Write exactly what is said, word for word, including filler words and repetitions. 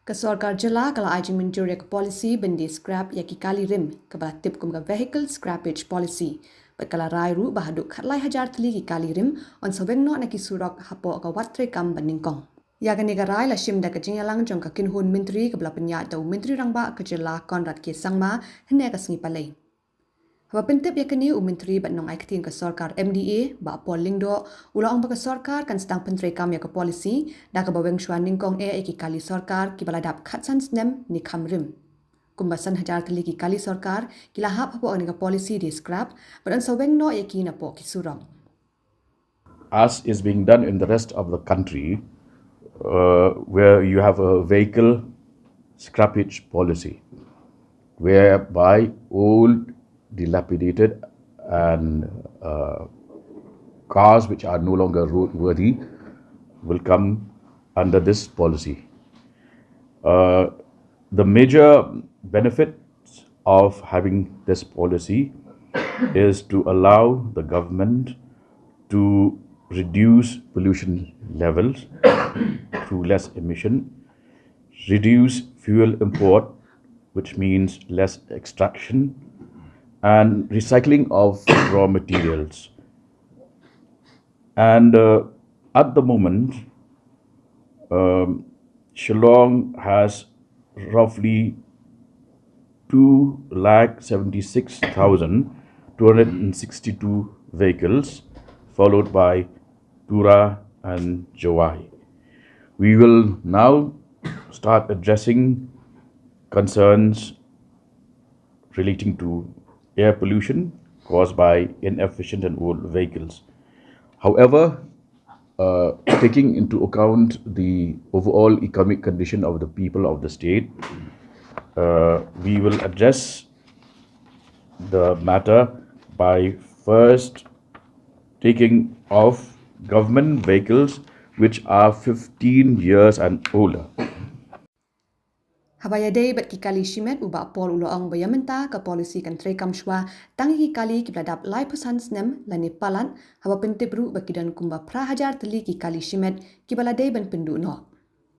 Ka sorkar jylla ka la ai jingmynjur ïa ka policy ban die scrap ïa ki kali rim, kaba la tip kum ka Vehicle Scrappage Policy, bad ka la rai ruh ba haduh khatlai hajar tylli ki kali rim yn sa weng noh na ki surok hapoh ka wat treikam ba nyngkong. Ïa kane ka rai la shim da ka jingïalang jong ka kynhun myntri kaba la pynïaid da u Myntri Rangbah ka jylla Conrad K Sangma hynne ka sngi Palei. Haba pyntip ïa kane, u Myntri bad Nongai Ktien ka sorkar M D A, Bah Paul Lyngdoh, u la ong ba ka sorkar kan sdang pyntreikam ïa ka policy da kaba weng shuwa nyngkong eh ïa ki kali sorkar kiba la dap khatsan snem ne kham rim. Kumba san hajar tylli ki kali sorkar ki la hap hapoh kane ka policy die scrap, bad yn sa weng noh ïa ki napoh ki surok. As is being done in the rest of the country, uh, where you have a vehicle scrappage policy, whereby old, dilapidated, and uh, cars which are no longer roadworthy will come under this policy. Uh, the major benefits of having this policy is to allow the government to reduce pollution levels through less emission, reduce fuel import, which means less extraction, and recycling of raw materials. And uh, at the moment, um, Shillong has roughly two lakh seventy-six thousand two hundred and sixty-two vehicles, followed by Tura and Jowai. We will now start addressing concerns relating to air pollution caused by inefficient and old vehicles. However, uh, taking into account the overall economic condition of the people of the state, uh, we will address the matter by first taking off government vehicles which are fifteen years and older. Haba ïadei bad ki kali shimet, u Bah Paul u la ong ba ïa mynta ka policy kan treikam shuwa tang ïa ki kali kiba la dap laiphew san snem lane palat, haba pyntip ruh ba ki don kumba phra hajar tylli ki kali shimet kiba la dei ban pynduh noh.